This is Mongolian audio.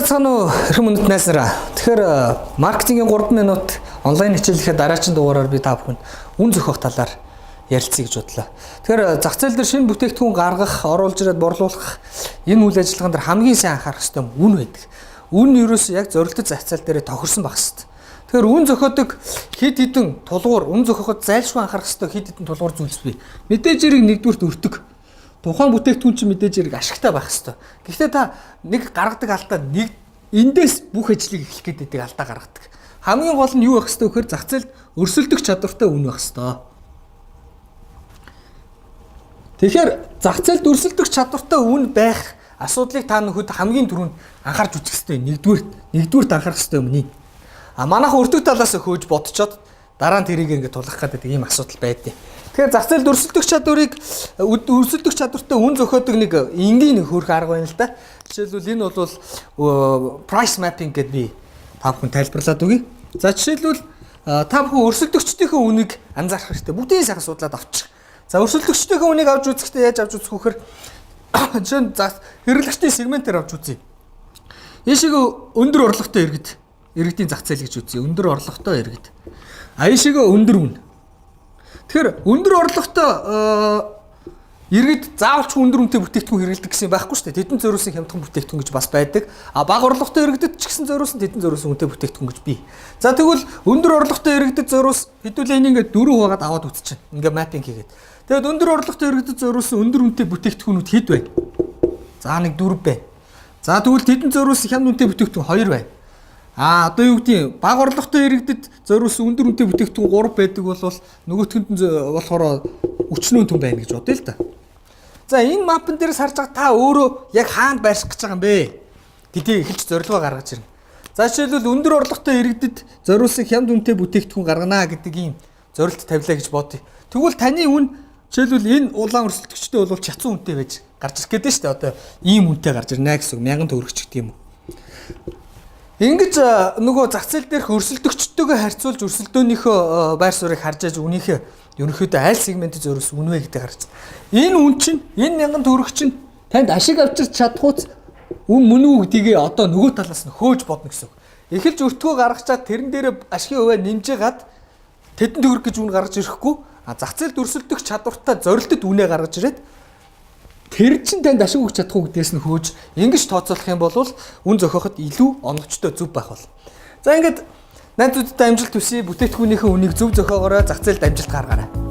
Сайн байцгаана уу, эрхэм хүндэт найз нараа. Тэгэхээр маркетингийн 3 минут онлайн хичээлийнхээ дараагийн дугаараар би та бүхэнд үн зохиох талаар ярилцъя гэж бодлоо. Тэгэхээр зах зээл дээр шинэ бүтээгдэхүүн гаргах, оруулж ирээд борлуулах энэ үйл ажиллагаан дээр хамгийн сайн анхаарах ёстой юм үн байдаг. Үн нь ерөөсөө яг зорилттой зах зээл дээр тохирсон байх ёстой. Тэгэхээр үн зохиодог хэд хэдэн тулгуур, үн зохиоход зайлшгүй анхаарах ёстой хэд хэдэн тулгуур зүйлс бий. Мэдээж хэрэг нэгдүгээрт өртөг. Тухайн бүтээгдэхүүн чинь мэдээж хэрэг ашигтай байх ёстой. Гэхдээ та нэг гаргадаг алдаа нэг эндээс бүх ажлыг эхлэх гэдэг алдаа гаргадаг. Хамгийн гол нь юу байх ёстой гэхээр зах зээлд өрсөлдөх чадвартай үн байх ёстой. Тэгэхээр зах зээлд өрсөлдөх чадвартай үн байх асуудлыг та нөхөд хамгийн түрүүнд анхаарч үзэх ёстой. Нэгдүгээрт анхаарах ёстой юм нэ. А манайхан өртөг талаас хөөж бодцоод дараа нь тэрийг ингээд тулгах гэдэг ийм асуудал байдیں۔ Тэгэхээр зах зээлд өрсөлдөх чадварыг өрсөлдөх чадвартай үн зохиодог нэг энгийн нэг хөөрхөн арга байна л да. Жишээлбэл энэ бол price mapping гэдээ би та бүхэн тайлбарлаад өгье. За жишээлбэл та бүхэн өрсөлдөгчдийнхөө үнийг анзаарах хэрэгтэй. Бүгдийг сайхан судлаад авчих. За өрсөлдөгчдийнхөө үнийг авч үзэхдээ яаж авч үзэх вэ гэхээр жишээ нь за хэрэглэгчдийн сегментээр авч үзье. Ийшээ өндөр орлоготой иргэд, иргэдийн зах зээл гэж үзье. Өндөр орлоготой иргэд. А ийшээ өндөр үн. Тэгэхээр өндөр орлоготой иргэд заавалч өндөр үнэтэй бүтээгдэхүүн хэрэглэдэг гэсэн юм байхгүй шүү дээ. Тэдэн зориулсан хямдхан бүтээгдэхүүн гэж бас байдаг. А бага орлоготой иргэдэд ч гэсэн зориулсан тэдэн зориулсан үнэтэй бүтээгдэхүүн гэж бий. За тэгвэл өндөр орлоготой иргэдэд зориулсан хэдүүлээ энийг ингээд дөрөв хуваагаад аваад үзчихэв. Ингээд mapping хийгээд. Тэгээд өндөр орлоготой иргэдэд зориулсан өндөр үнэтэй бүтээгдэхүүнүүд хэд вэ? За нэг дөрөв байна. За тэгвэл тэдэн зориулсан хямд үнэтэй бүтээгдэхүүн 2 байна. А одоо юу гэдгийг бага орлоготой иргэдэд зориулсан өндөр үнэтэй бүтээгдэхүүн 3 байдаг бол нөгөөтгөнд нь болохоор өчнөөн түн байна гэж бодъё л да. За энэ map ан дээрээс харж байгаа та өөрөө яг хаанд байрших гэж байгаа юм бэ гэдгийг эхэлж зорилгоо гаргаж ирнэ. За жишээлбэл өндөр орлоготой иргэдэд зориулсан хямд үнэтэй бүтээгдэхүүн гаргана гэдэг ийм зорилт тавилаа гэж бодъё. Тэгвэл таны үн жишээлбэл энэ улаан өрсөлдөгчтэй бол чацсан үнэтэй байж гарч ирэх гэдэг нь шүү дээ. Одоо ийм үнэтэй гарч ирнэ гэсэн үг 1000 төгрөг ч гэдэг юм уу. Ингэж нөгөө зах зээл дээрх өрсөлдөгчдтэйгээ харьцуулж өрсөлдөөнийхөө байр суурийг харж аж үнийхээ ерөнхийдөө аль сегментэд зориулсан үн вэ гэдэг харж байна. Энэ үн чинь энэ 1000 төгрөг чинь танд ашиг авчирч чадахуйц үн мөн үү гэдгийг одоо нөгөө талаас нь хөөж бодно гэсэн үг. Эхэлж өртгөө гаргачаад тэрэн дээрээ ашигын хувиа нэмжээгаад тэдэн төгрөг гэж үн гаргаж ирэхгүй, а зах зээлд өрсөлдөх чадвартай зорилтод үнэ гаргаж ирээд тэр чинь танд ашиг өгч чадах уу гэдгээс нь хөөж ингэж тооцоолох юм бол үн зохиоход илүү оновчтой зөв байх бол. За ингээд найзуудтай амжилт хүсье. Бүтээгдэхүүнийхээ үнийг зөв зохиогоорой, зах зээлд амжилт гаргаарай.